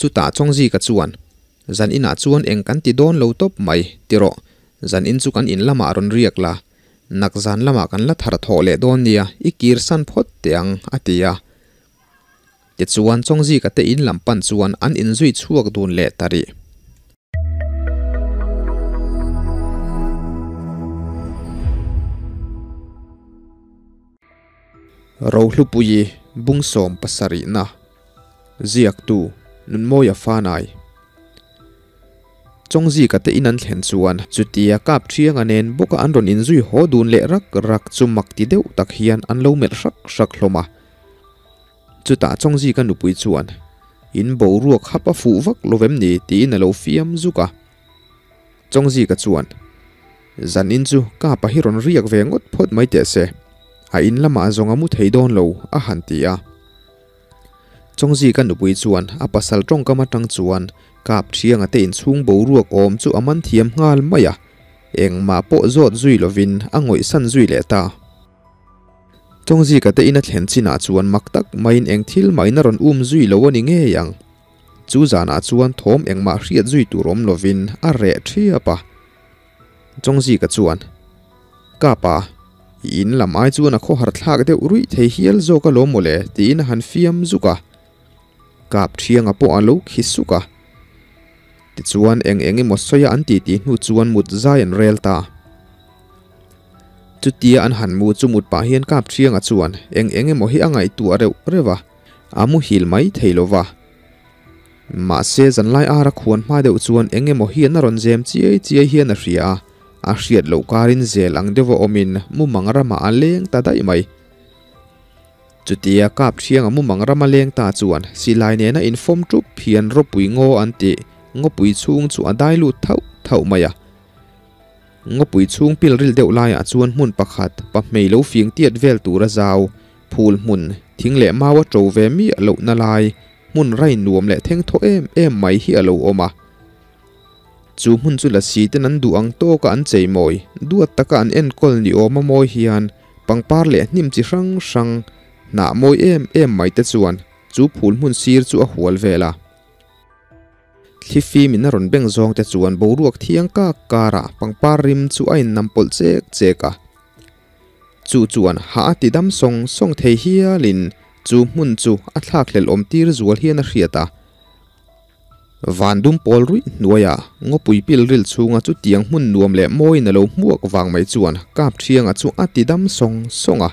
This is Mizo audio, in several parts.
Chutah Chawngzika chuan, Zan inah chuan eng kan ti dawn lo tawp mai, ti rawh. Zan in chu kan in lamah rawn riak la, nak zan lamah kan la thar thawh leh dawn nia, i kir san phawt teh ang, a ti a. Tichuan Chawngzika te in lam pan chuan an inzui chhuak dun leh ta rih. Rohlupuii Bungsawm pasarihna Ziaktu Nunmawia Fanai Chawngzika te in an thlen chuan chutia kap thianga nen bawka an rawn inzui haw dun leh rak rak chu mak ti deuh tak hian an lo melh hrak hrak hlawm a. Chutah Chawngzika nupui chuan, In boruak hap a fuh vak lo vem ni? tiin a lo fiam zuk a. Chawngzika chuan, Zan in chu kapa hi rawn riak ve ngawt phawt mai teh se, a in lamah zawng a mu thei dawn lo, a han ti a. Chawngzika nupui chuan a pasal tawngkam atang chuan kap thianga te inchhung boruak awm chu a man thiam nghal mai a, engmah pawh zawt zui lovin a ngawihsan zui leh ta. Chawngzika te in a thlen chinah chuan mak tak maiin eng thil mahin a rawn um zui lo a ni ngei ang. Chu zanah chuan thawm engmah hriat zui tur awm lovin a reh thiap a. Chawngzika chuan, Ka pa, i in lam ai chuan a khawhar thlak deuh ruih thei hial zawk alawm mawle tiin a han fiam zuk a. Kap thianga pawh a lo khi suk a. Tichuan eng eng emaw sawi a an titi hnu chuan mut zai an rel ta. Chutia an han mu chu mut pah hian Kap thianga chuan eng eng emaw hi a ngaihtuah reuh reuh a. A muhil mai thei lo va. Mahse zanlai ara khuan hma deuh chuan eng emaw hian a rawn zem chiai chiai hian a hria a, a hriat loh karin zel ang deuha awmin mumang ramah a leng ta daih mai. Chutia kap thianga mumang rama leng ta chuan silai nena infawm tup hian ropui ngaw an tih ngawpui chhung chu a dai lut thauh thauh mai a. Ngawpui chhung pilril deuh laiah chuan hmun pakhat pahmei lo fing tiat vel tur a zau. Phul hmun, thing leh mau a ṭo ve miah lohna lai, hmun rai nuam leh theng thaw em em mai hi a lo awm a. Chu hmun chu lasi ten an duh ang tawka an chei mawi, duat taka an enkawl ni awm a mawi hian pangpar leh hnim chi hrang hrang, hnah mawi em em mai te chuan chu phul hmun sir chu a hual vel a. Thli fim in a rawn beng zawng te chuan boruak thiang kak karah pangpar rim chu a innam pawlh chek chek a. Chu chuan ha a ti dam sawng sawng thei hialin chu hmun chu a thlakhlelh awm tir zual hian a hriat a. Van dum pawl ruih hnuaiah ngawpui pil ril chhunga chutiang hmun nuam leh mawiin a lo hmuak vang mai chuan kap thianga chu a ti dam sawng sawng a.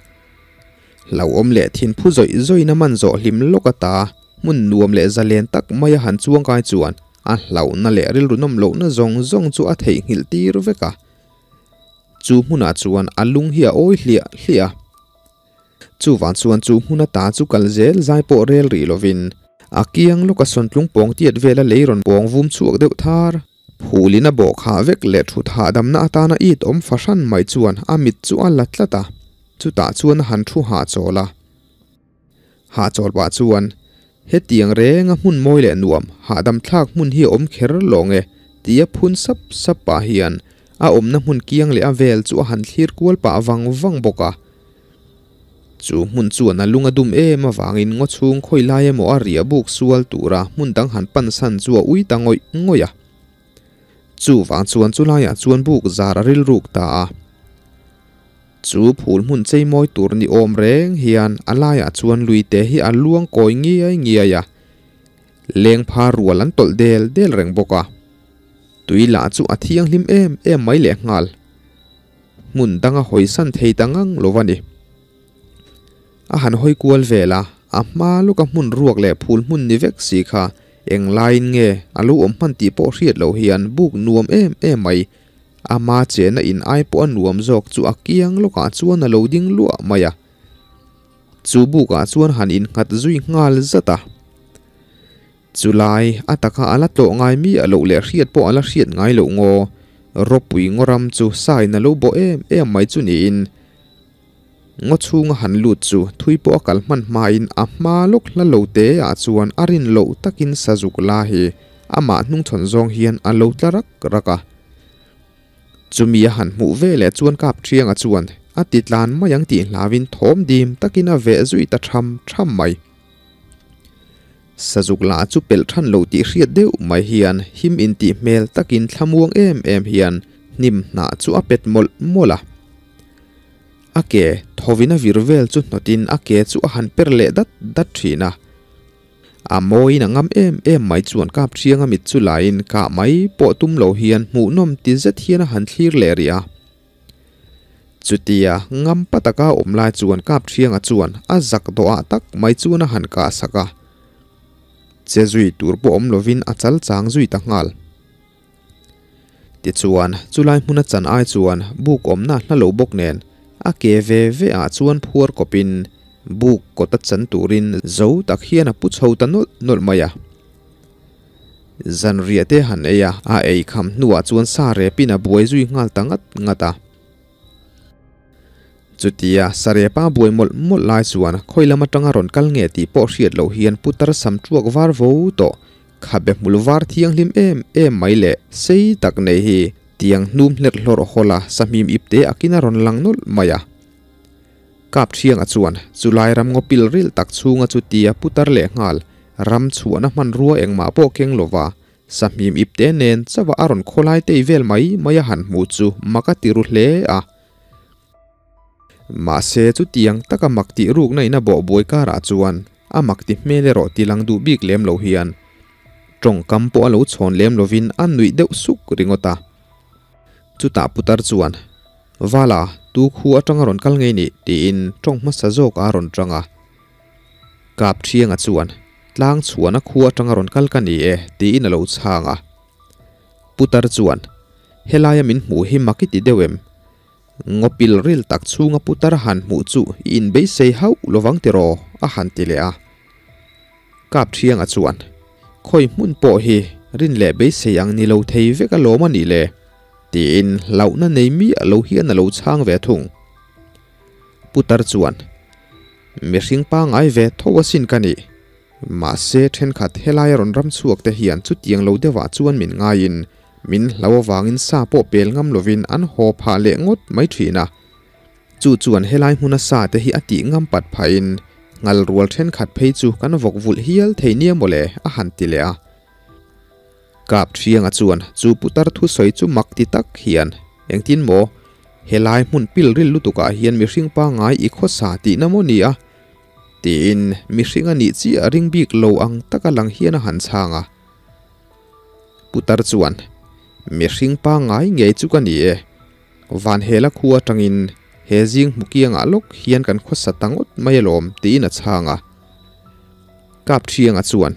Hlauhawm leh thinphu zawih zawihna man zawh hlim lawk ata hmun nuam leh zalen tak maia han chuangkai chuan a hlauhna leh rilru nawm lohna zawng zawng chu a theihnghilh tir vek a. Chu hmunah chuan a lung hi a awi hliah hliah a. Chuvang chuan chu hmun ata chu kal zel zai pawh rel rih lovin a kiang lawka sawntlung pawng tiat vela lei rawn pawng vum chhuak deuh thar. Phulin a bawh khah vek leh thut hahdamna atana it awm fahran mai chuan a mit chu a la tlat a, chutah chuan a han thu hahchawl a. Hahchawl pah chuan, Hetiang renga hmun mawi leh nuam, hahdam thlak hmun hi a awm kher lawng e, tia phun sap sap pah hian a awmna hmun kiang leh a vel chu a han thlir kual pah vang vang bawk a. Chu hmun chuan a lung a dum em avangin ngaw chhung khawi lai emaw a riah buk sual tura hmun dang han pan san chu a ui ta ngawih ngawih a. Chuvang chuan chu laiah chuan buk zar a rilruk ta a. Chu phul hmun chei mawi tur ni awm reng hian a laiah chuan lui te hi a luang kawi ngiai ngiai a, leng pha rual an tawlh del del reng bawk a. Tui lah chu a thianghlim em em mai leh nghal. Hmun danga hawisan thei ta ngang lo a ni. A han hawi kual vel a, a hma lawka hmun ruak leh phul hmun ni vek si kha eng laiin nge a lo awm hman tih pawh hriat loh hian buk nuam em em mai. Ama chena in ai pawh a nuam zawk chu a kiang lawkah chuan a lo ding luah mai a. Chu bukah chuan han innghat zui nghal zat a. Chulai a taka a la tlawh ngai miah loh leh hriat pawh a la hriat ngai loh ngaw. Ropui ngaw ram chu sain a lo bawh em em mai chu niin ngaw chhunga han lut chu thui pawh a kal hman hmain a hma lawk hla lo te ah chuan a rin loh takin sazuk la hi amah hnungchhawn zawng hian a lo tla rak rak a. Chumi a han hmuh ve leh chuan kap thianga chuan a ti tlan mai ang tih hlauin thawm dim takin a veh zui ta tham tham mai. Sazuk lah chu pelh than lo tih hriat deuh mai hian him intih hmel takin thlamuang em em hian hnim hnah chu a pet mawlh mawlh a. A ke thawin a vir vel chu hnawtin a ke chu a han per leh dat dat thin a. A mawiin a ngam em em mai chuan kap thianga mit chu laiin kah mai pawh tum lo hian hmuhnawm ti zet hian a han thlir leh rih a. Chutia ngam pa taka awm lai chuan kap thianga chuan a zak dawhah tak mai chuan a han kah sak a. Che zui tur pawh awm lovin a chal chang zui ta nghal. Tichuan, chulai hmuna chan ai chuan buk awmna hla lo bawk nen a ke ve ve ah chuan phuar kawpin buk kawta chan turin zo tak hian a pu chho ta nawlh nawlh mai a. Zanriah te han ei a, a ei kham hnuah chuan sa repin a buai zui nghal ta ngat ngat a. Chutia Sarepa buai mawlh mawlh lai chuan khawi lam atanga rawn kal nge tih pawh hriat loh hian putar sam tuak var vo tawh khabe hmul var thianghlim em em mai leh sei tak nei hi tiang hnum hlerh hlawrh hawla sahmim ip te akin a rawn lang nawlh mai a. Kap thianga chuan chulai ram ngaw pil ril tak chhunga chutia putar leh nghal ram chhuahna hmanrua engmah pawh keng lova Sahmim ipte nen chauha a rawn khawlai tei vel mai mai a han hmuh chu mak a ti ru hle a. Mahse chutiang taka mak tih rukna in a bawh buai karah chuan a mak ti hmel erawh ti lang duh bik lem lo hian tawngkam pawh a lo chhawn lem lovin a nuih deuh suk ringawt a. Chutah putar chuan, Vala, tu khu atanga rawn kal ngei nih? tiin tawng hmasa zawk a rawn tang a. Kap Thianga chuan, Tlang chhuahna khua atanga rawn kal ka ni e, tiin a lo chhang a. Putar chuan, Helaia min hmuh hi mak i ti deuh em? Ngawpil ril tak chhunga putar han hmuh chu i inbeisei hauh lovang tiraw? a han ti leh a. Kap Thianga chuan, Khawi hmun pawh hi rin leh beisei ang ni lo thei vek alawm a nih le? tiin hlauhna nei miah lo hian a lo chhang ve thung. Putar chuan, Mihring pangngai ve tho asin ka nih. Mahse, thenkhat helaia rawn ram chhuak te hian chutiang lo deuhah chuan min ngaiin, min hlau avangin sa pawh pel ngam lovin an haw phah leh ngawt mai thin a. Chu chuan helai hmuna sa te hi a tih ngam pat phahin, ngal rual thenkhat phei chu kan vawk vulh hial thei nia mawle, a han ti leh a. Kap Thianga chuan chu putar thusawi chu mak ti tak hian, Engtin maw? Helai hmun pilril lutukah hian mihring pangngai i khawsa tihna maw ni a? Tiin mihring a nih chiah ring bik lo ang taka lang hian a han chhang a. Putar chuan, Mihring pangngai ngei chu ka ni e. Vanhela khu atangin he zing hmu kiangah lawk hian kan khawsa ta ngawt mai alawm, tiin a chhang a. Kap Thianga chuan,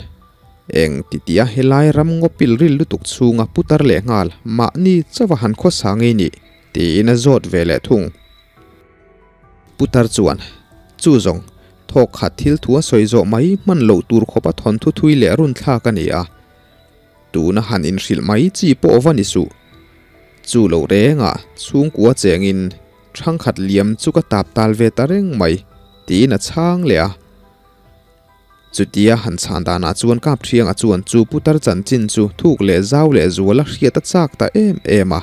Eng ti tia helai ram ngaw pilril lutuk chhunga putar leh nghal mahni chauha han khawsa ngei nih? tiin a zawt ve leh thung. Putar chuan, Chu zawng, thawk khat thil thu a sawi zawh mai hman loh tur khawpa thawnthu thui leh run thlak a ni a. Tuna han inhrilh mai chi pawh va ni suh. Chu lo rengah chhungkua chengin thangkhat liam chu ka tap tal ve ta reng mai, tiin a chhang leh a. Chutia han chhan danah chuan Kap Thianga chuan chu putar chanchin chu thuk leh zau leh zual a hriat a chak ta em em a.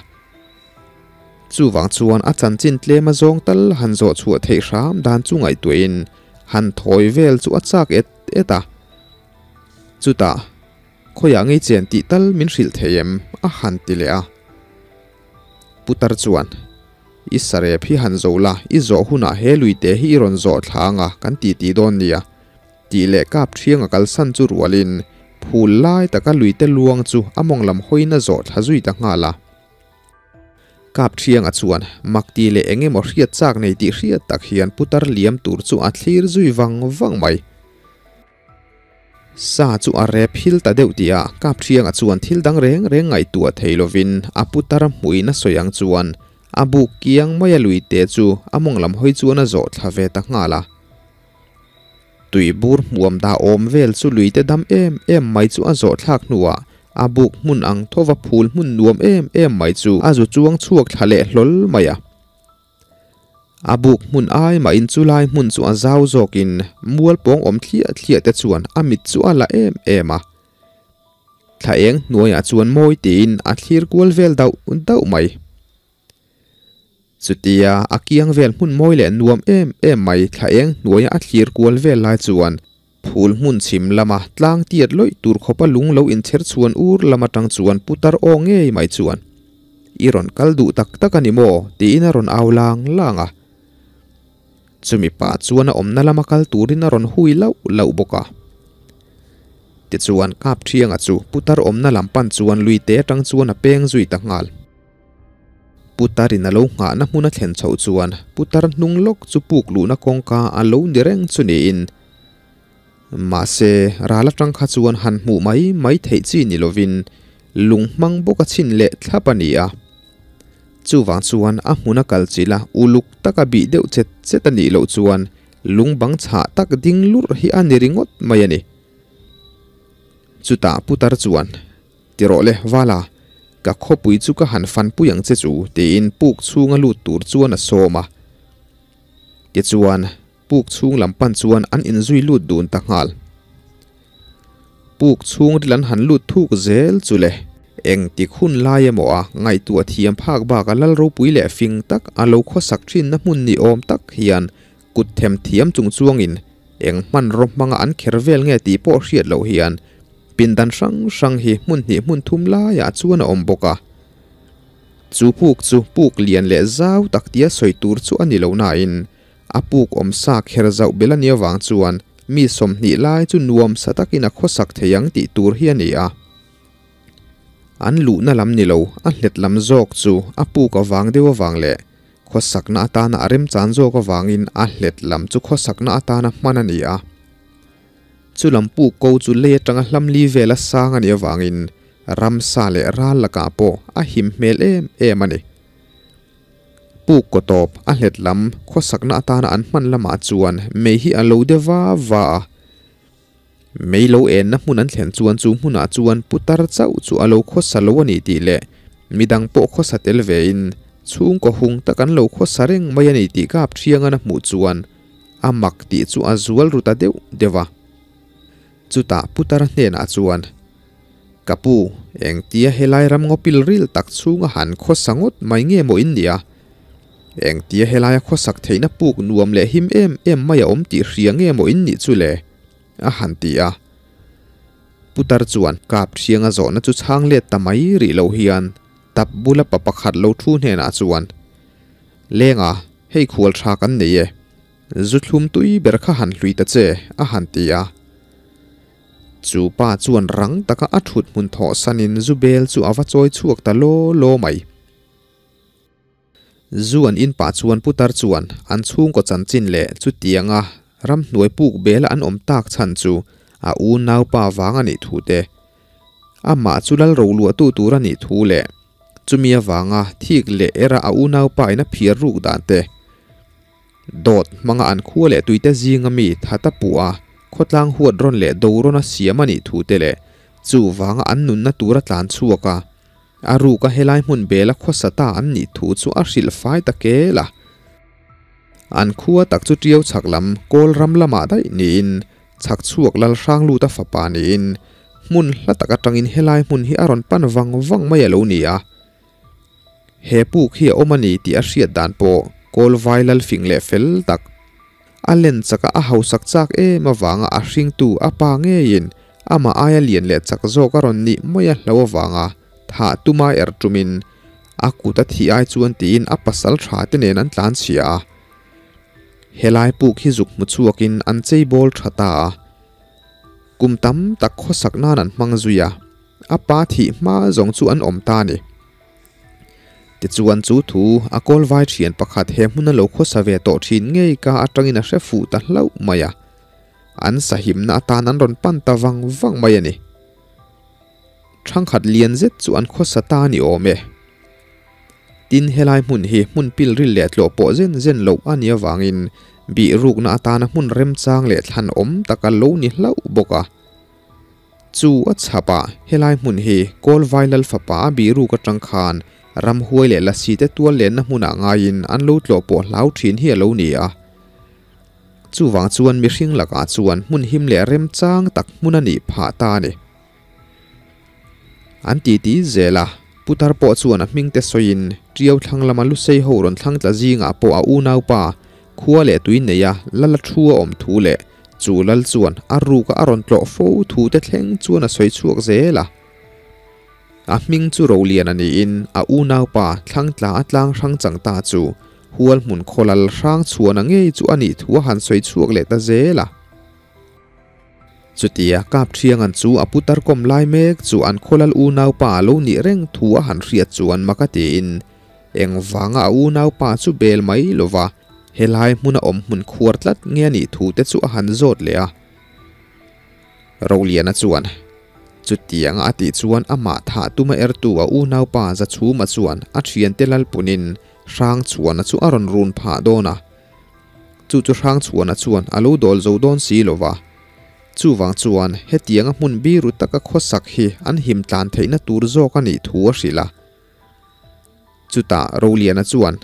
Chuvang chuan a chanchin tlem a zawng tal han zawh chhuah theih hram dan chu ngaihtuahin han thawi vel chu a chak et et a. Chutah, Khawiah ngei chen tih tal min hrilh thei em? a han ti leh a. Putar chuan, I sarep hi han zo la, i zawh hunah he luite hi i rawn zawh thla anga kan ti tih dawn nia, tih leh kap thianga kalsan chu rualin phul lai taka luite luang chu a mawng lam hawiin a zawh thla zui ta nghal a. Kap thianga chuan mak tih leh eng emaw hriat chak nei tih hriat tak hian putar liam tur chu a thlir zui vang vang mai. Sa chu a rep hil ta deuh tih a, Kapthianga chuan thil dang reng reng ngaihtuah thei lovin a putar hmuin a sawi ang chuan a buk kiang mai a lui te chu a mawng lam hawi chuan a zawh thla ve ta nghal a. Tui bur hmuam dah awm vel chu lui te dam em em mai chu a zawh thlak hnuah a buk hmun ang thova phul hmun nuam em em mai chu a zu chuang chhuak thla leh hlawl mai a. A buk hmun ai mahin chu lai hmun chu a zau zawkin mual pawng awm thliah thliah te chuan a mit chu a la em em a. Thla eng hnuaiah chuan mawi tiin a thlir kual vel dauh dauh mai. Chutia a kiang vel hmun mawi leh nuam em em mai thla eng hnuaia a thlir kual vel lai chuan. Phul hmun chhim lama tlang tiat lawih tur khawpa lung lo inchher chhuan ur lam atang chuan putar aw ngei mai chuan, I rawn kal duh tak tak a ni maw? tiin a rawn au lang lang a. Chumi pah chuan a awmna lama kal turin a rawn hui lauh lauh bawk a. Tichuan Kapthianga chu putar awmna lam pan chuan lui te atang chuan a peng zui ta nghal. Putarin a lo nghahna hmun a thlen chhoh chuan putar hnung lawk chu puk luhna kawngka a lo ni reng chu niin. Mahse, ral atang kha chuan han hmuh mai mai theih chi ni lovin lung hmang bawk a chhin leh thlap a ni a. Chuvang chuan a hmun a kal chilh a, uluk taka bih deuh chet chet a nih loh chuan lung bang chhah tak ding lurh hi a ni ringawt mai a ni. Chutah putar chuan. Ti rawh le, Vala, ka khawpui chu ka han fanpui ang che chu, tiin puk chhunga lut tur chuan a sawm a. Tichuan, puk chhung lam pan chuan an inzui lut dun ta nghal. Puk chhung ril an han lut thuk zel chu le, eng tik hun lai emaw a ngaihtuah thiam phak bak a lal ropui leh fing tak a lo khawsak thinna hmun ni awm tak hian kut them thiam chung chuangin eng hmanraw hmanga an kher vel nge tih pawh hriat loh hian Pindan hrang hrang hi hmun hnih hmun thum laiah chuan a awm bawk a. Chu puk chu puk lian leh zau tak tia sawi tur chu a ni lo nain a puk awm sa kher zauh bel a nih avang chuan mi 20 lai chu nuam sa takin a khawsak thei ang tih tur hi a ni a. An luhna lam ni lo, a hlet lam zawk chu a puk avang deuh avang leh khawsakna atana a remchan zawk avangin a hlet lam chu khawsakna atana hman a ni a. Chu lam puk ko chu lei atanga hlam li vela sang a nih avangin ramsa leh ral lakah pawh a him hmel em em a ni. Puk kaw tawp a hlet lam khawsakna atana an hman lamah chuan mei hi a lo de va va a. Mei lo enna hmun an thlen chuan chu hmunah chuan putar chauh chu a lo khawsa lo a ni tih leh midang pawh khawsa tel vein chhungkaw hung tak an lo khawsa reng mai a ni tih kap thiangan a hmuh chuan A mak tih chu a zual ru ta deuh deuh a. Chutah Putara hnenah chuan, Ka pu, engtia helai ram ngaw pil ril tak chhunga han khawsa ngawt mai nge maw in nia? Engtia helaia khawsak theihna puk nuam leh him em em mai a awm tih hria nge maw in nih chu le? a han ti a. Putar chuan kap thianga zawhna chu chhang let ta mai rih lo hian tap bula pa pakhat lo thu hnenah chuan, Lenga, hei khual tha kan nei e. Zu thlum tui ber kha han hlui ta che, a han ti a. Chu pa chuan rang taka a thut hmun thawh sanin zu bel chu a va chawi chhuak ta law law mai. Zu an in pah chuan putar chuan an chhungkaw chanchin leh chutianga ramhnuai puk bela an awm tak chhan chu a unaupa vang a nih thu te, amah chu lal roluahtu tur a nih thu leh chumi avanga thik leh era a unaupa in a phiar ruk dan te, Dawt hmanga an khua leh tuite zinga mi that a puh a, khawtlang huat rawn leh do rawn a siam a nih thu te leh chuvanga an nunna tura tlan chhuak a, a ruka helai hmun bela khawsa ta an nih thu chu a hrilh fai ta kel a. An khua tak chu Tiau chhak lam Kawl ram lamah daih niin chhak chhuak lal hrang lut a fapa niin hmun hla tak atangin helai hmun hi a rawn pan vang vang mai a lo ni a. He puk hi a awm a ni tih a hriat dan pawh kawl vai lal fing leh fel tak. A len chaka a hausak chak em avanga a hringtu a pa ngeiin amah aia lian leh chak zawk a rawn nih mai a hlo avanga thah tuma er tumin a kut a thih ai chuan tiin a pasal tha te nen an tlan chhia a. Helai puk hi zuk hmu chhuakin an chei bawl tha ta a. Kum tam tak khawsak nan an hmang zui a. A pa thih hma zawng chu an awm ta a ni. Tichuan chu thu a kawl vai thian pakhat he hmuna lo khawsa ve tawh thin ngei ka atangin a hre fuh ta hlauh mai a. An sahimna atan an rawn pan ta vang vang mai a ni. Thangkhat lian zet chu an khawsa ta a ni awm e. Tin helai hmun hi hmun pilril leh tlawh pawh zen zen loh a nih avangin bihrukna atana hmun remchang leh thlan awm taka lo ni hlauh bawk a. Chu a chhap a, helai hmun hi Kawl Vailal fapa a bihruk atang khan ramhuai leh lasi te tual lenna hmunah ngaiin an lo tlawh pawh hlau thin hi a lo ni a. Chuvang chuan mihring lakah chuan hmun him leh remchang tak hmun a nih phah ta a ni. An titi zel a, putar pawh chuan a hming te sawiin Tiau thlang lama Lusei ho rawn thlang tla zingah pawh a unaupa khua leh tui neia lala thu a awm thu leh. Chu lal chuan a ruka a rawn tlawh fo thu te thleng chuan a sawi chhuak zel a. A hming chu Roliana niin a unaupa Thlangtla a tlang hrang chang ta chu Hualhmun khaw lal Hrangchhuana ngei chu a nih thu a han sawi chhuak leh ta zel a. Chutia Kapṭhiangan chu a putar kawm lai mek chu an khaw lal unaupa a lo nih reng thu a han hriat chuan mak a tiin engvanga a unaupa chu bel mai lova helai hmuna awm hmun khuar tlat nge a nih thu te chu a han zawt leh a. Roliana chuan chutianga a tih chuan amah thah tuma ertu a unaupa Zachhuma chuan a thiante lalpunin Hrangchhuana chu a rawn run phah dawn a. Chu chu Hrangchhuana chuan a lo dawl zo dawn si lova. Chuvang chuan hetianga hmun biru taka khawsak hi an him tlan theihna tur zawk a nih thu a hrilh a. Chutah Roliana chuan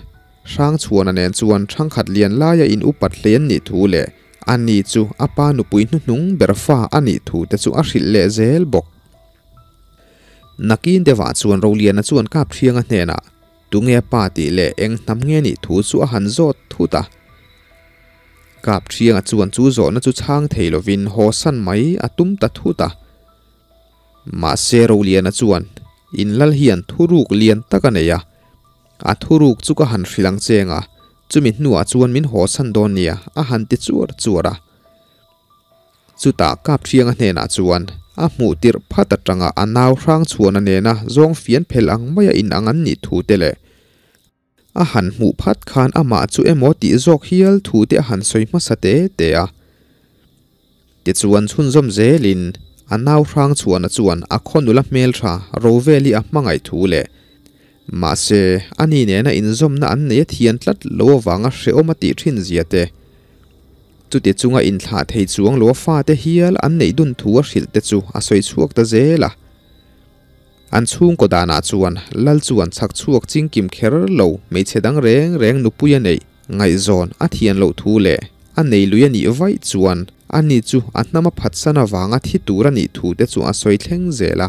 Hrangchhuana nen chuan thangkhat lian laia in upat hle an nih thu leh ani chu a pa nupui hnuhnung ber fa a nih thu te chu a hrilh leh zel bawk. Nakin deuhah chuan Roliana chuan Kapṭhianga hnenah tunge a pa tih leh eng hnam nge nih thu chu a han zawt thut a. Kapṭhianga chuan chu zawhna chu chhang thei lovin haw san mai a tum ta thut a. Mahse Roliana chuan in lal hian thuruk lian tak a nei a, a thuruk chu ka han hrilh ang cheng a, chumi hnuah chuan min haw san dawn nia a han ti chuar chuar a. Chutah Kapṭhianga hnenah chuan a hmuh tirh phat atanga a nau Hrangchhuana nena zawng fian phel ang maia in ang an nih thu te leh a han hmuh phat khan amah chu emaw tih zawk hial thu te a han sawi hmasa te te a. Tichuan chhunzawm zelin a nau Hrangchhuana chuan a khaw nula hmeltha Roveli a hmangaih thu leh mahse ani nena inzawmna an nei a thian tlat lo avanga hrehawm a tih thin zia te. Chuti chunga inthlah thei chuang lo a fate hial an neih dun thu a hrilh te chu a sawi chhuak ta zel a. An chhungkaw danah chuan lal chuan chhak chhuak chingkim kher lo hmeichhe dang reng reng nupui a neih ngaihzawn a thian loh thu leh a nei lui a nih vaih chuan ani chu a hnam a phatsan avanga thi tur a nih thu te chu a sawi thleng zel a.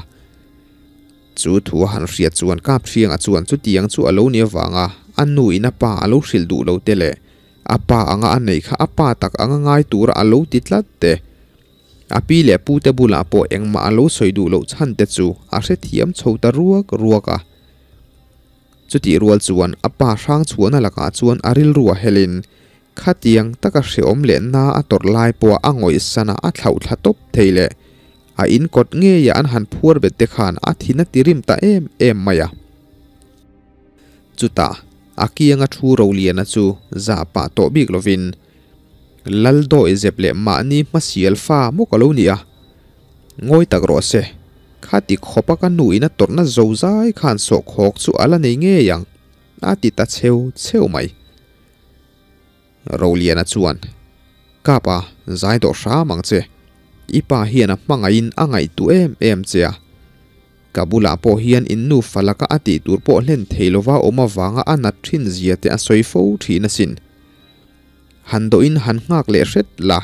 Chu thu a han hriat chuan Kapṭhianga chuan chutiang chu a lo ni avanga a nu in a pa a lo hrilh duh lo te leh a pa anga a neih kha a pa tak anga ngai tura a lo ti tlat te. A pi leh pu te bulah pawh engmah a lo sawi duh loh chhan te chu a hrethiam chho ta ruak ruak a. Chutih rual chuan a pa Hrangchhuana lakah chuan a rilru a helin khatiang taka hrehawm leh na a tawrh lai pawha a ngawih sana a thlauh thla tawp thei leh a in kawt ngeia an han phuar bet te khan a thin a ti rim ta em em mai a. Chutah a kianga thu Roliana chu zah pah tawh bik lovin lal dawi zep leh mahni hmasial fa maw ka lo ni a. Ngawi tak rawh se, khati khawpa ka nu in a tawrhna zo zai khan sawhkhawk chu a la nei ngei ang, a ti ta cheu cheu mai. Roliana chuan, Kapa, zai dawh hram ang che. I pa hian a hmangaihin a ngaihtuah em em che a. Ka bulah pawh hian in nu falaka a tih tur pawh hlen thei lova awm avanga a nat thin zia te a sawi fo thin asin. Han dawhin han nghak leh hret la.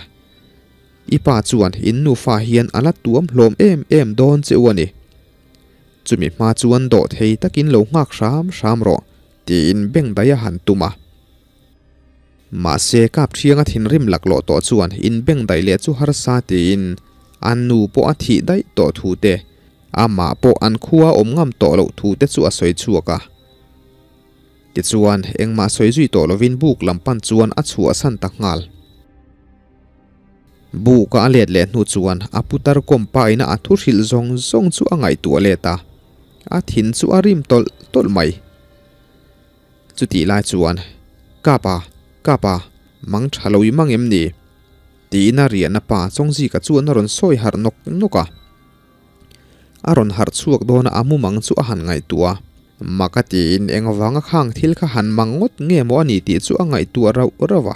I pa chuan in nufa hian a la tuam hlawm em em dawn che u a ni. Chumi hma chuan dawh thei takin lo nghak hram hram rawh, tiin beng daih a han tum a. Mahse Kapṭhianga thinrim laklawh tawh chuan in beng daih leh chu harsa tiin a nu pawh a thih daih tawh thu te, amah pawh an khua awm ngam tawh loh thu te chu a sawi chhuak a. Tichuan engmah sawi zui tawh lovin buk lam pan chuan a chhuahsan ta nghal. Buka a let leh hnu chuan a putar kawm pa ina a thu hrilh zawng zawng chu a ngaihtuah let a, a thin chu a rim tawlh tawlh mai. Chutih lai chuan, Kapa, Kapa, mang tha lo i mang em ni? Tiin a riahna pa Chawngzika chuan a rawn sawi harh nawk nawk a. A rawn harh chhuak dawn a, a mumang chu a han ngaihtuah a. Mak a tiin engvanga khang thil kha han mang ngawt nge maw a ni tih chu a ngaihtuah rauh rauh a.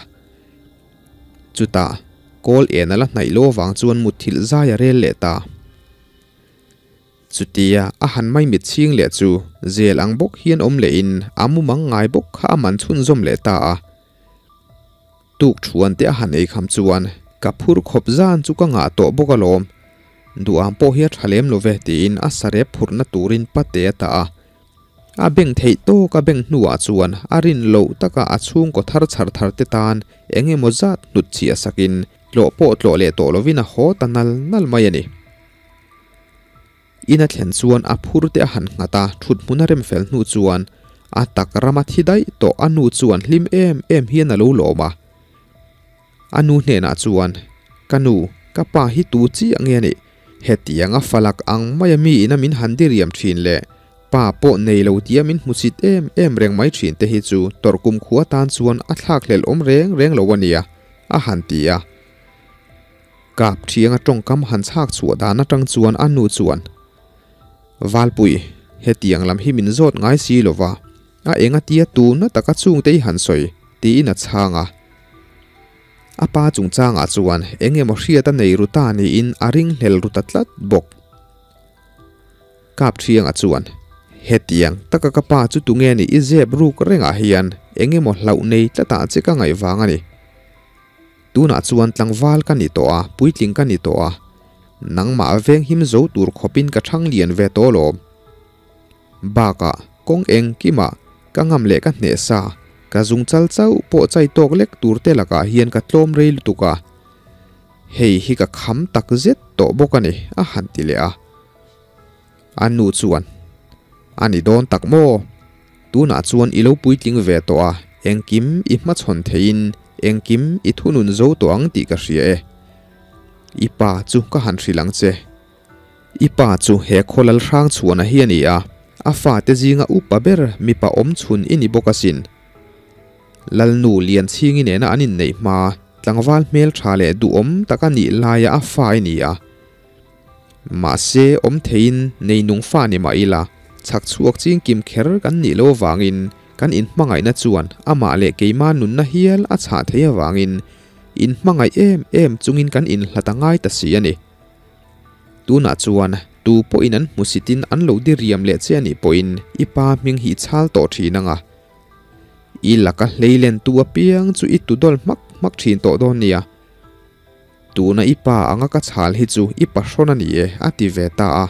Chutah, kawl en a la hnaih lo avang chuan mutthilh zai a rel leh ta. Chutia a han mai mit chhing leh chu zel ang bawk hian awm lehin a mumang ngai bawk kha a man chhunzawm leh ta a. Tuk thuan te a han ei kham chuan ka phur khawp zan chu ka ngah tawh bawk alawm. Duham pawh hi a tha lem lo ve tiin a sarep phurhna turin pate a tah a. A beng theih tawk a beng hnuah chuan a rin loh taka a chhungkaw thar chhar thar te tan eng emaw zat hnut chhiah sakin Tlawh pawh tlawh leh tawh lovin a haw ta nal nal mai a ni. In a thlen chuan a phur te a han nghat a, thut hmun a rem fel hnu chuan a tak rama thi daih tawh a nu chuan hlim em em hian a lo lawm a. A nu hnenah chuan, Ka nu, ka pa hi tu chiah nge a nih? Hetiang a falak ang maia mi ina min han diriam thin leh pa pawh nei lo tia min hmusit em em reng mai thin te hi chu tawrh kumkhua tan chuan a thlakhlelh awm reng reng lo a nia, a han ti a. Kap thianga tawngkam han chhak chhuah dan atang chuan a nu chuan, Valpui, hetiang lam hi min zawt ngai si lo va, a enga tia tuna taka chungte i han sawi, tiin a chhang a. A pa chungchangah chuan eng emaw hriat a nei ru ta niin a ringhlel ru ta tlat bawk. Kap thianga chuan, Hetiang taka ka pa chu tunge nih i zep ruk rengah hian eng emaw hlauh nei tlatah che ka ngaih vang a ni. Tunah chuan tlangval ka ni tawh a, puitling ka ni tawh a, nangmah veng him zo tur khawpin ka thang lian ve tawh alawm. Bakah kawng engkimah ka ngam leh ka hneh sa, ka zung chal chauh pawh chai tawk lek tur te lakah hian ka tlawm rei lutuk a, hei hi ka kham tak zet tawh bawk a ni, a han ti leh a. A nu chuan, A ni dawn tak maw? Tunah chuan i lo puitling ve tawh a, engkim i hmachhawn theiin engkim i thunun zo tawh ang tih ka hria e. I pa chu ka han hrilh ang che. I pa chu he khawlal hrang chhuana hi a ni a, a fate zinga upa ber mipa awm chhun i ni bawk asin. Lalnu Lianchhingi nena an inneih hma, tlangval hmeltha leh duhawm tak a nih laia a fa i ni a. Mahse, awm theiin nei nung fa ni mah ila, chhak chhuak ching kim kher kan nih lo avangin kan inhmangaihna chuan amah leh keima nunna hial a chhah thei avangin inhmangaih em em chungin kan inhlat a ngai ta si a ni. Tunah chuan tu pawhin an hmusitin an lo diriam leh che a nih pawhin i pa hming hi i chhal tawh thin ang a. I laka hleilentu apiang chu i tudawl hmak hmak thin tawh dawn nia. Tuna i pa anga ka chhal hi chu i pahrawn a ni e, a ti ve ta a.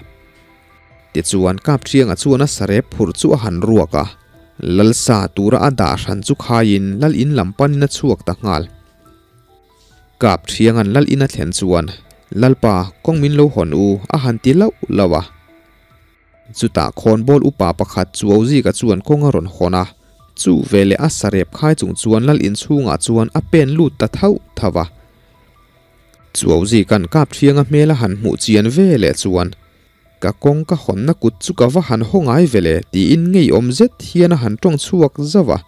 Tichuan Kapṭhianga chuan a sarep phurh chu a han ruak a, Lalsa tura a dah hran chu khaiin Lal in lam panin a chhuak ta nghal. Kapṭhianga'n Lal in a thlen chuan, Lalpa, kawng min lo hawn u, a han ti lauh lauh a. Chutah khawnbawl upa pakhat Chuauzika chuan kawng a rawn hawn a, chu veleh a sarep khai chung chuan lal inchhungah chuan a pen lut ta thauh thauh a. Chuauzika'n Kapṭhianga hmel a han hmuh chian veleh chuan, Ka kawng ka hawnna kut chu ka va han haw ngai vele tiin ngeiawm zet hian a han ṭawng chhuak zauh a.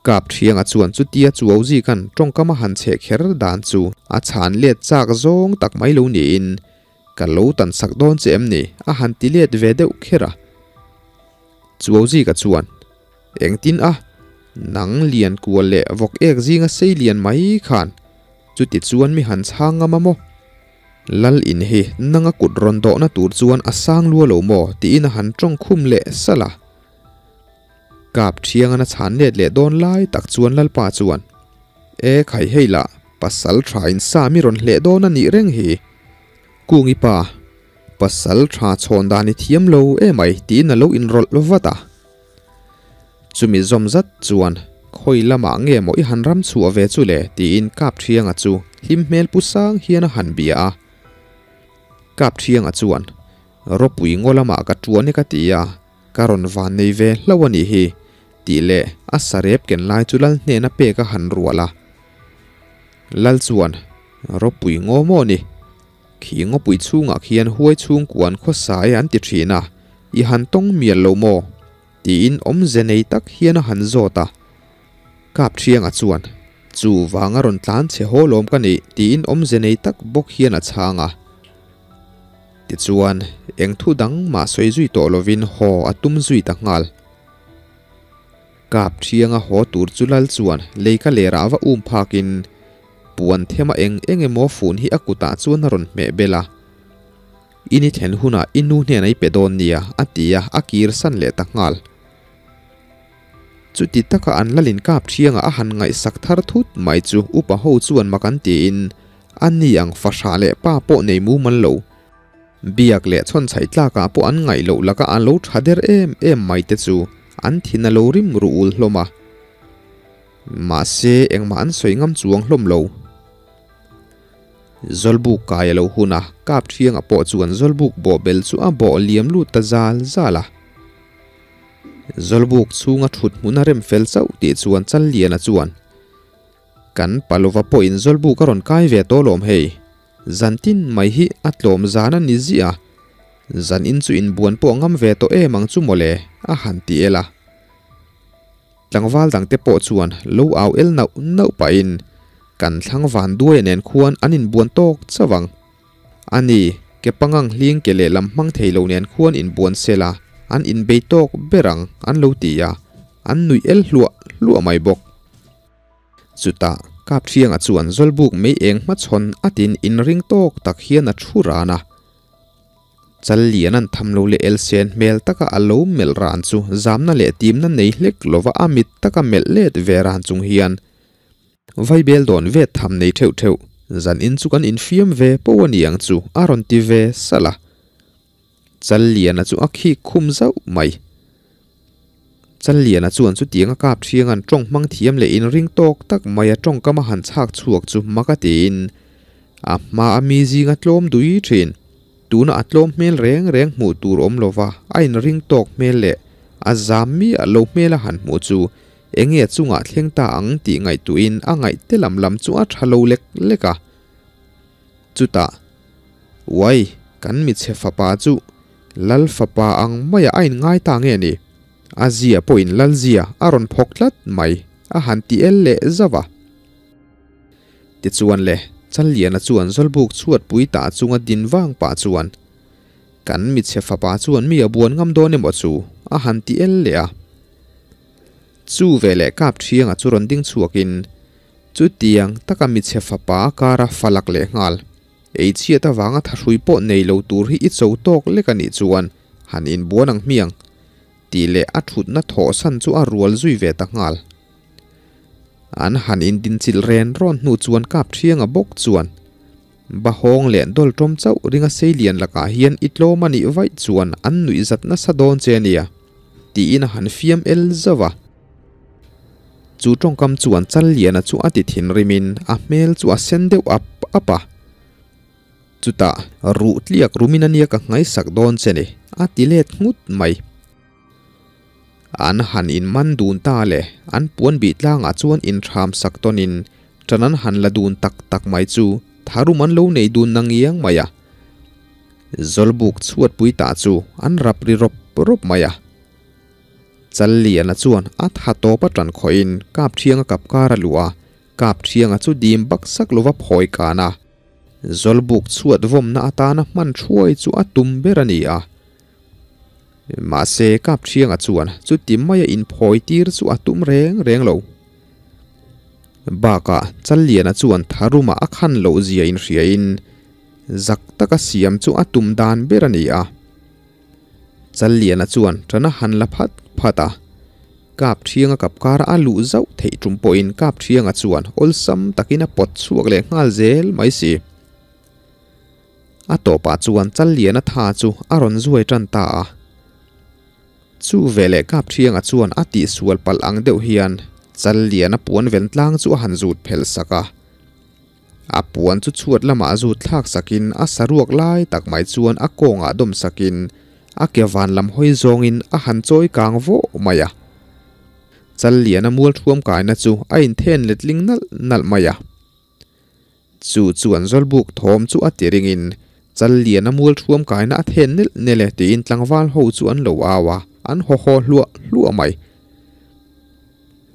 Kapṭhianga chuan chutia Chuauzika'n ṭawngkam a han chheh kher dan chu a chhan let chak zawng tak mai lo niin, Ka lo tan sak dawn che em ni? A han ti let ve deuh kher a. Chuauzika chuan, Engtin a? Nang lian kual leh vawk ek zinga sei lian mai khan chuti chuan mi han chhang ngam a maw? Lal in hi nanga kut rawn dawhna tur chuan a sang lua lo maw? Tiin a han tawng khum leh salh a. Kap thiangan a chhan let leh dawn lai tak chuan Lalpa chuan, E khai hei lah, pasal tha in sa mi rawn hleh dawn a nih reng hi. Kungi pa, pasal tha chhawn dan i thiam lo emai tiin a lo inrawlh vat a. Chumi zawm zat chuan, Khawi lamah nge maw i han ram chhuah ve chu le tiin Kap Thianga chu hlim hmel pu sang hian a han bia a. Kap Thianga chuan, Ropui ngaw lamah ka tuan e ka ti a, Ka rawn van nei ve hlauh a nih hi, tih leh a sarep ken lai chu lal hnena pek a han rual a. Lal chuan, Ropui ngaw maw ni? Khi ngawpui chhungah khian huai chhungkuan khawsa e an ti thin a, i han tawng mial lo maw? tiin awmze nei tak hian a han zawt a. Kapṭhianga chuan, Chu vanga rawn tlan chhe haw lawm ka nih, tiin awmze nei tak bawk hian a chhang a. Tichuan, eng thu dang mah sawi zui tawh lovin haw a tum zui ta nghal. Kap thianga haw tur chu lal chuan lei ka lerah va um phakin puan thema eng eng emaw fun hi a kutah chuan a rawn hmeh bel a. I ni thlen hunah i nu hnenah i pe dawn nia, a ti a, a kir san leh ta nghal. Chuti taka an lalin kap thianga a han ngaihsak thar thut mai chu upa ho chuan mak an tiin A ni ang fahrah leh pa pawh nei mumal lo. Biak leh chhawnchhaih tlakah pawh an ngaih loh laka an lo tha der em em mai te chu an thin a lo rim ru ul hlawm a. Mahse engmah an sawi ngam chuang hlawm lo. Zawlbuk kai a lo hun a, Kapṭhianga pawh chuan Zawlbuk bawhbel chu a bawh liam lut ta zal zal a. Zawlbuk chhunga ṭhut hmun a rem fel chauh tih chuan Challiana chuan, Kan Palova pawhin Zawlbuk a rawn kai ve tawh lawm hei. Zantin mai hi a tlawm zan a ni ziah a, zanin chu inbuan pawh ngam ve tawh em ang chu mawle, a han ti el a. Tlangval dangte pawh chuan lo au el nauh nauh pahin kan thlang van duai nen khuan an inbuan tawk chauh ang. A ni, ke pangang hling ke lehlam hmang thei lo nen khuan inbuan sela an inbei tawk ber ang an lo ti a, an nuih el hluah hluah mai bawk. Chutah Kapṭhianga chuan Zawlbuk mei eng hmachhawn atin inring tawk tak hian a thu ran a. Chal lian an tham lo leh elsen hmel taka a lo melh ran chu zamna leh timna nei hlek lova a mit taka melh let ve ran chung hian Vaibel dawn vet tham nei theuh theuh zan in chu kan infiam ve poh a ni ang chu a rawn ti ve salh a. Chal liana chu a khik khum zauh mai. Chal liana chuan chutiang a kap thiang an tawng hmang thiam leh inring tawk tak mai a tawngkam a han chhak chhuak chu mak a tiin a hma a mi zinga tlawm dui thin. Tuna a tlawm hmel reng reng hmuh tur awm lova a inring tawk hmel leh a zam miah lo hmel a han hmuh chu enge a chungah thleng ta ang tih ngaihtuahin a ngaih te lam lam chu a tha lo lek lek a. Chutah, Uai, kan michhe fapa chu Lal fapa ang maia a inngai ta nge ni? A zia pawhin Lal zia a rawn phawk tlat mai, a han ti el leh zauh a. Tichuan le, Challiana chuan Zawlbuk chhuatpui tah chunga din vang pah chuan, Kan michhe fapa chuan mi a buan ngam dawn emaw chu? a han ti el leh a. Chu veleh Kapṭhianga chu rawn ding chhuakin, Chutiang taka michhe fapa a kara falak leh nghal. Ei chhiat avanga thahrui pawh nei lo tur hi i cho tawk lek a nih chuan han inbuan ang hmiang, tih leh a thutna thawhsan chu a rual zui ve ta nghal. An han indinchilh ren rawn hnu chuan Kapṭhianga bawk chuan, Bahawng leh dawlṭawm chauh ringa seilian lakah hian i tlawm a nih vaih chuan an nuih zat nasa dawn che a nia, tiin a han fiam el zauh a. Chu tawngkam chuan Challiana chu a ti thinrimin a hmel chu a sen deuh ap ap a. Chutah ruh tliak rumin a nia ka nghaisak dawn che ni, a ti let nghut mai. An han inman dun ta le, an puan bih tlangah chuan inthram sak tawnin ṭan an han la dun tak tak mai chu tharum an lo nei dun na ngiang mai a. Zawlbuk chhuatpui tah chu an rap ri rawp rawp mai a. Challiana chuan a tha tawp a ṭan khawhin Kapṭhianga kap kar a luh a, Kapṭhianga chu dim bak sak lova phawi kan a. Zawlbuk chhuat vawmna atana hman thuai chu a tum ber a ni a. Mahse, Kapṭhianga chuan chuti maia inphawi tir chu a tum reng reng lo. Bakah, Challiana chuan tharuma a khan loh zia inhriain zak taka siam chu a tum dan ber a ni a. Challiana chuan ṭan a han la phat phat a. Kapṭhianga kap kara a luh zauh theih ṭum pawhin Kapṭhianga chuan awlsam takin a pawt chhuak leh nghal zel mai si. A tawpah chuan Challiana tha chu a rawn zuai tan ta a. Chu veleh Kapṭhianga chuan a tihsual palh ang deuh hian Challiana puan ven tlang chu a han zut phelh sak a. A puan chu chhuat lamah zut thlak sakin a saruak lai tak mai chuan a kawngah dawm sakin a ke van lam hawi zawngin a han chawi kang vawh mai a. Challiana mual thuam kaina chu a inthen letling nalh nalh mai a. Chu chuan Zawlbuk thawm chu a ti ringin, Challiana mual thuam kaina a then nelh nelh e tiin tlangval ho chu an lo au a, an haw haw hluah hluah mai.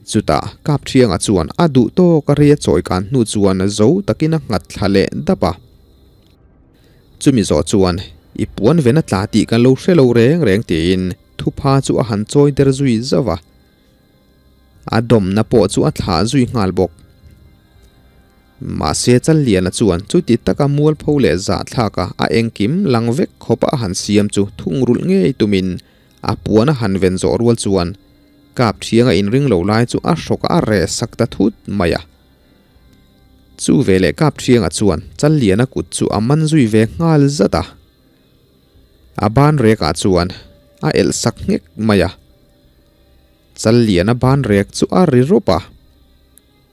Chutah Kapṭhianga chuan a duh tawk a rei a chawi kan hnu chuan zo takin a nghat thla leh dap a. Chumi zawh chuan, I puan ven a tla tih kan lo hre lo reng reng tiin thupha chu a han chawi der zui zauh a. A dawmna pawh chu a thlah zui nghal bawk. Mahse Challiana chuan chuti taka mualpho leh zahthlaka a engkim lang vek khawpa a han siam chu thungrulh ngei tumin a puan a han ven zawh rual chuan Kapṭhianga inring lo lai chu a hrawk a reh sak ta thut mai a. Chu veleh Kapṭhianga chuan Challiana kut chu a man zui ve nghal zat a. A ban rekah chuan a elh sak nghek mai a. Challiana ban rek chu a ri rawp a.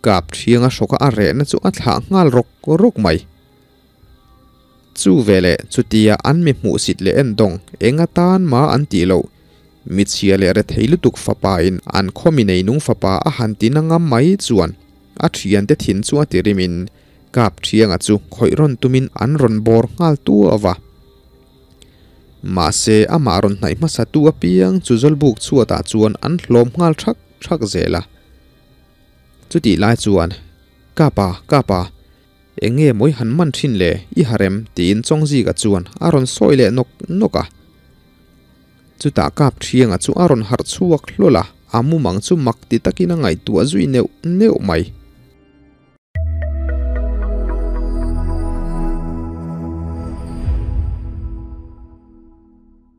Kapṭhianga hrawka a rehna chu a thlah nghal rawk rawk mai. Chu veleh chutia an mi hmuhsit leh endawng eng atan mah an tih loh. Michhia leh rethei lutuk fapa in an khaw mi neinung fapa a han ti na ngam mai chuan a thiante thin chu a ti rim in Kap Thianga chu khawih rawn tumin an rawn bawr nghal tuau a. Mahse amah rawn hnaih hmasa tu apiang chu Zawlbuk chhuatah chuan an hlawm nghal thak thak zel a. Chutih lai chuan Kapa, Kapa, Eng nge mawi han man thin le, i harem tiin Chawngzika chuan a rawn sawi leh nawk nawk a. Chutah kap thianga chu a rawn harh chhuak hlawl a, a mumang chu mak ti takin a ngaihtuah zui neuh neuh mai.